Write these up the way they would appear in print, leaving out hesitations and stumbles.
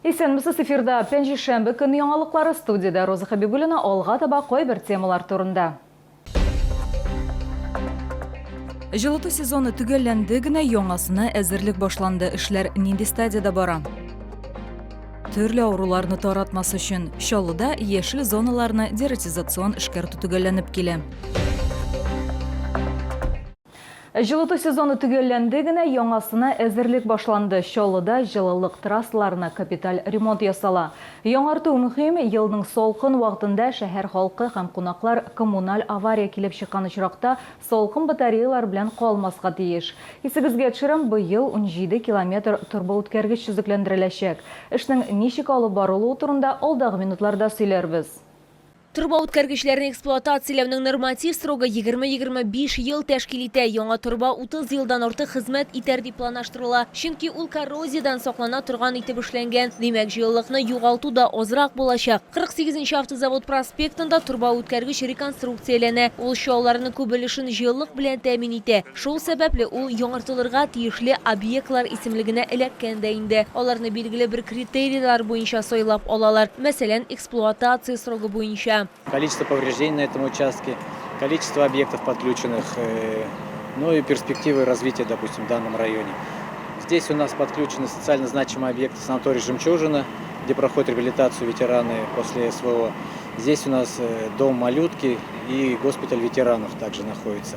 Исәнмесез, эфирда пәнҗешәмбе көн яңалыклары, студиядә Роза Хәбибуллина, алга таба кайбер темалар турында. Җылыту сезоны төгәлләнде генә, яңасына әзерлек башланды. Эшләр нинди стадиядә бара? Төрле авыруларны таратмас өчен Чаллыда яшел зоналарны дератизацион эшкәртү төгәлләнеп килә. Җылыту сезоны төгәлләнде генә, яңасына әзерлек башланды. Чаллыда җылылык трассаларына капиталь ремонт ясала. Яңарту мөһим, елның салкын вакытында шәһәр халкы һәм кунаклар коммуналь авария килеп чыккан очракта салкын батареялар белән калмаска тиеш. Исегезгә төшерәм, быел 17 километр торбаүткәргеч төзекләндереләчәк. Эшнең ничек алып барылуы турында алдагы минутларда сөйләрбез. Торба үткәргечләрне эксплуатацияләүнең норматив срогы 20-25 ел тәшкил итә. Яңа торба 30 елдан артык хезмәт итәр дип планлаштырыла, чөнки ул коррозиядән саклана торган итеп эшләнгән. Димәк, җылылыкны югалту да азрак булачак. 48 нче Автозавод проспектында торба үткәргеч реконструкцияләнә. Ул Чалларның күп өлешен җылылык белән тәэмин итә. Шул сәбәпле ул яңартылырга тиешле объектлар исемлегенә эләккән дә инде. Аларны билгеле бер критерийлар буенча сайлап алалар. Мәсәлән, эксплуатация срогы буенча. Количество повреждений на этом участке, количество объектов подключенных, ну и перспективы развития, допустим, в данном районе. Здесь у нас подключены социально значимые объекты санаторий «Жемчужина», где проходят реабилитацию ветераны после СВО. Здесь у нас дом малютки и госпиталь ветеранов также находится.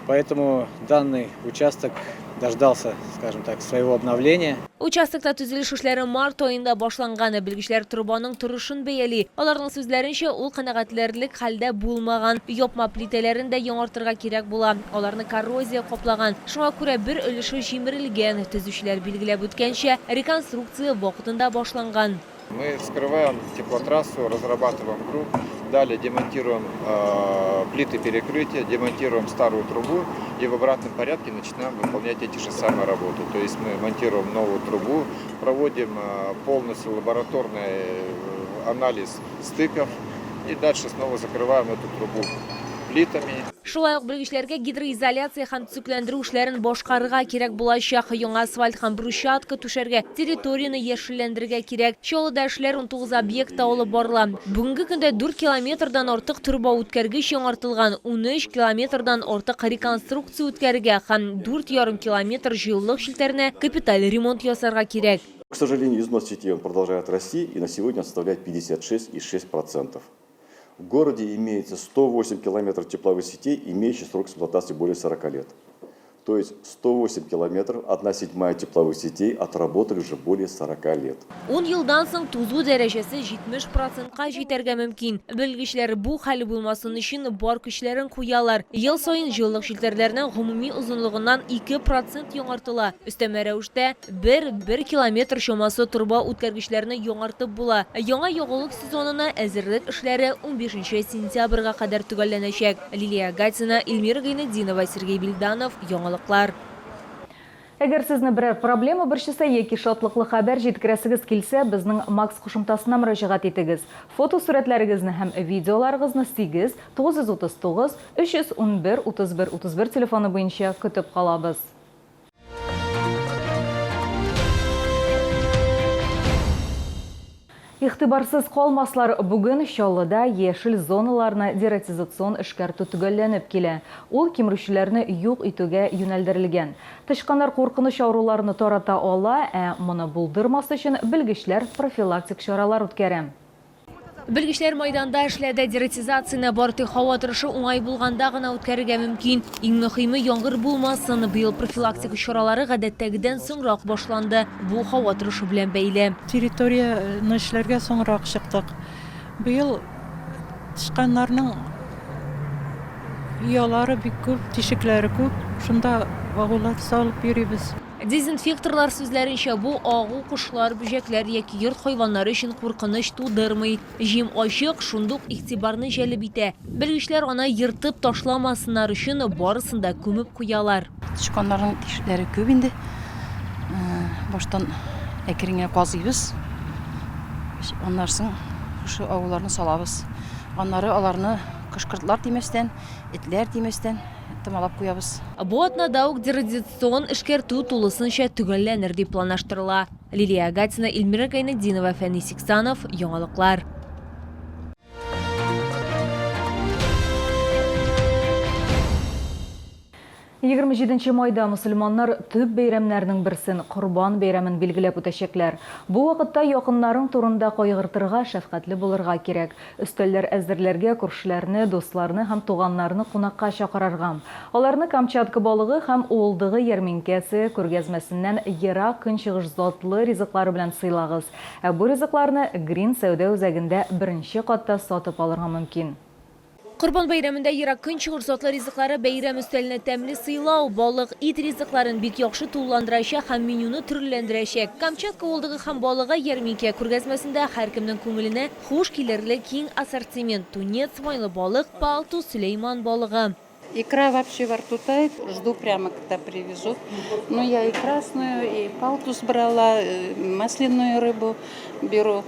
Поэтому данный участок дождался, скажем так, своего обновления. Участокта төзелеш эшләре март аенда башланган. Белгечләр торбаның торышын бәяли. Аларның сүзләренчә, ул канәгатьләрлек хәлдә булмаган. Япма плитәләрен дә яңартырга кирәк була. Аларны коррозия каплаган. Шуңа күрә бер өлеше җимерелгән. Төзүчеләр билгеләп үткәнчә, реконструкция вакытында башланган. Мы вскрываем теплотрассу, разрабатываем грунт, далее демонтируем плиты перекрытия, демонтируем старую трубу и в обратном порядке начинаем выполнять эти же самые работы. То есть мы монтируем новую трубу, проводим полностью лабораторный анализ стыков и дальше снова закрываем эту трубу плитами. Шулай ук белгечләргә гидроизоляция һәм төзекләндерү эшләрен башкарырга кирәк булачак. Яңа асфальт һәм брусчатка түшәргә, территорияне яшелләндерергә кирәк. Чаллыда эшләр 19 объектта алып барыла. Бүгенге көндә 4 километрдан артык торбаүткәргеч яңартылган, 13 километрдан артык реконструкция үткәрергә һәм 4,5 километр җылылык челтәренә капиталь ремонт ясарга кирәк. К сожалению, износ сетей он продолжает расти и на сегодня составляет 56,6 процентов. В городе имеется 108 километров тепловых сетей, имеющих срок эксплуатации более 40 лет. То есть 108 километров, 1/7 тепловых сетей отработали уже более 40 лет. Ун елдан соң тузу дәрәҗәсе 70 процентка җитәргә мөмкин. Белгечләр бу хәл булмасын өчен бар көчләрен куялар. Ел саен җылылык челтәрләренең гомуми озынлыгыннан 2 процент яңартыла. Өстәмә рәвештә, бер, бер километр чамасы торба үткәргечләрне яңартып була. Яңа ягулык Сезонына әзерлек эшләре унбишенче сентябрьгә кадәр төгәлләнәчәк. Лилия Гатина, Эльмира Гайнетдинова, Сергей Вильданов, Яңалыклар. Әгәр сезне берәр проблема борчыса яки шатлыклы хәбәр җиткерәсегез килсә, безнең Макс кушымтасына мөрәҗәгать итегез. Фотосурәтләрегезне һәм видеоларыгызны 8 939 311 31 31 телефоны буенча көтеп калабыз. Игътибарсыз калмаслар, бүген Чаллыда яшел зоналарны дератизацион эшкәртү төгәлләнеп килә. Ул кимерүчеләрне юк итүгә юнәлдерелгән. Тычканнар куркыныч авыруларны тарата ала, ә моны булдырмас өчен белгечләр профилактик чаралар үткәрә. Белгечләр майданда эшләде. Дератизацияне бары тик һава торышы уңай булганда гына үткәрергә мөмкин. Иң мөхиме, яңгыр булмасын. Быел профилактика чаралары гадәттәгедән соңрак башланды. Бу һава торышы белән бәйле. Территорияне эшләргә соңрак чыктык. Быел тычканнарның оялары бик күп, тишекләре күп. Шунда агулар салып йөрибез. Дезинфекторлар сүзләренчә, бу агу кошлар, бөҗәкләр яки йорт хайваннары өчен куркыныч тудырмый. Җим ачык, шундук игътибарны җәлеп итә. Белгечләр аны ертып ташламасыннар өчен барысын да күмеп куялар. Тычканнарның тишекләре күп инде. Баштан әкрен генә казыйбыз. Аннан соң шушы агуларны салабыз. Аннары аларны кош-кортлар тимәстән, этләр тимәстән томалап куябыз. Бу атнада ук дерадиацион эшкәртү тулысынча төгәлләнер дип планлаштырыла. Лилия Агатина, Эльмира Гайнетдинова, Фәнис Иксанов, Яңалыклар. 27 майда мөселманнар төп бәйрәмнәрнең берсен, Корбан бәйрәмен билгеләп үтәчәкләр. Бу вакытта якыннарың турында кайгыртырга, шәфкатьле булырга кирәк. Өстәлләр әзерләргә, күршеләрне, дусларны һәм туганнарны кунакка чакырырга. Аларны Камчатка балыгы һәм уылдыгы ярминкәсе күргәзмәсеннән Ерак Көнчыгыш затлы ризыклары белән сыйлагыз. Ә бу ризыкларны Грин сәүдә үзәгендә беренче катта сатып алырга мөмкин. Корбан бәйрәмендә Ерак Көнчыгыш затлы ризыклары бәйрәм өстәленә тәмле сыйлау, балык, ит ризыкларын бик яхшы тулыландырачак һәм менюны төрлеләндерәчәк. Камчатка уылдыгы һәм балыгы ярминкә күргәзмәсендә һәркемнең күңеленә хуш килерлек киң ассортимент, тунец, майлы балык, палтус, сөләйман балыгы. Икра вообще во рту тает, жду прямо, когда привезут. Ну, я и красную, и палтус брала, масляную рыбу беру.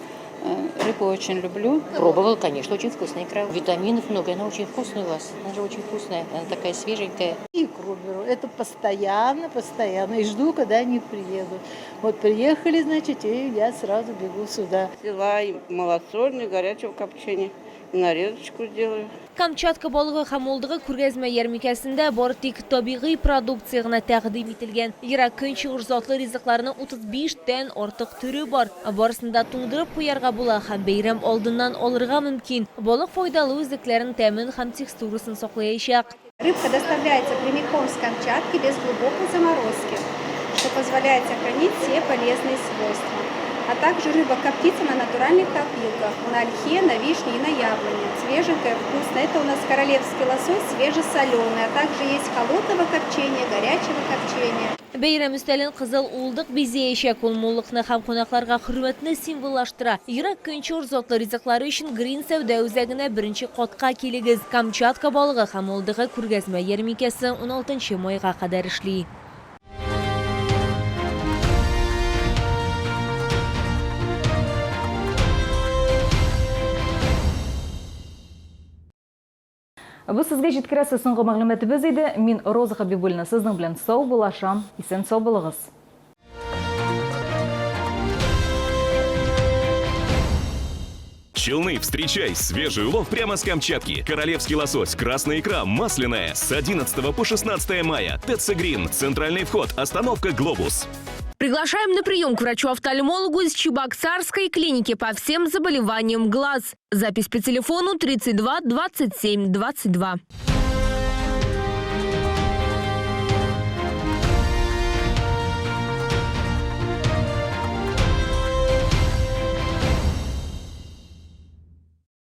Рыбу очень люблю. Пробовала, конечно, очень вкусная икра. Витаминов много, она очень вкусная у вас. Она же очень вкусная, она такая свеженькая. Икру беру, это постоянно, постоянно. И жду, когда они приедут. Вот приехали, значит, и я сразу бегу сюда. Взяла и малосольный, горячего копчения, и нарезочку сделаю. Камчатка балыгы һәм уылдыгы күргәзмә ярминкәсендә бары тик табигый продукция гына тәкъдим ителгән. Ерак Көнчыгыш затлы ризыкларының 35 тән артык төре бар. Барысын да туңдырып куярга була һәм бәйрәм алдыннан алырга мөмкин. Балык файдалы үзлекләрен, тәмен һәм текстурасын саклаячак. Рыбка доставляется прямиком с Камчатки без глубокой заморозки, что позволяет сохранить все полезные свойства. А также рыба коптится на натуральных опилках, на ольхе, на вишне и на яблоне. Свеженькая, вкусная. Это у нас королевский лосось, свежесоленый. А также есть холодного копчения, горячего копчения. Бәйрәм өстәлен кызыл уылдык бизәячәк, ул муллыкны һәм кунакларга хөрмәтне символлаштыра. Ерак Көнчыгыш затлы ризыклары өчен Грин сәүдә үзәгенә беренче катка килегез. Камчатка балыгы һәм уылдыгы күргәзмә ярминкәсе уналтынчы майга кадәр эшли. Бу сезгә җиткерәсе соңгы мәгълүматыбыз иде. Мин Роза Хабибуллина сезнең белән сау булашам. Исән сау булыгыз. Челны, встречай! Свежий улов прямо с Камчатки. Королевский лосось, красная икра, масляная. С 11 по 16 мая. ТЦ Грин. Центральный вход. Остановка Глобус. Приглашаем на прием к врачу-офтальмологу из Чебоксарской клиники по всем заболеваниям глаз. Запись по телефону 32 27 22.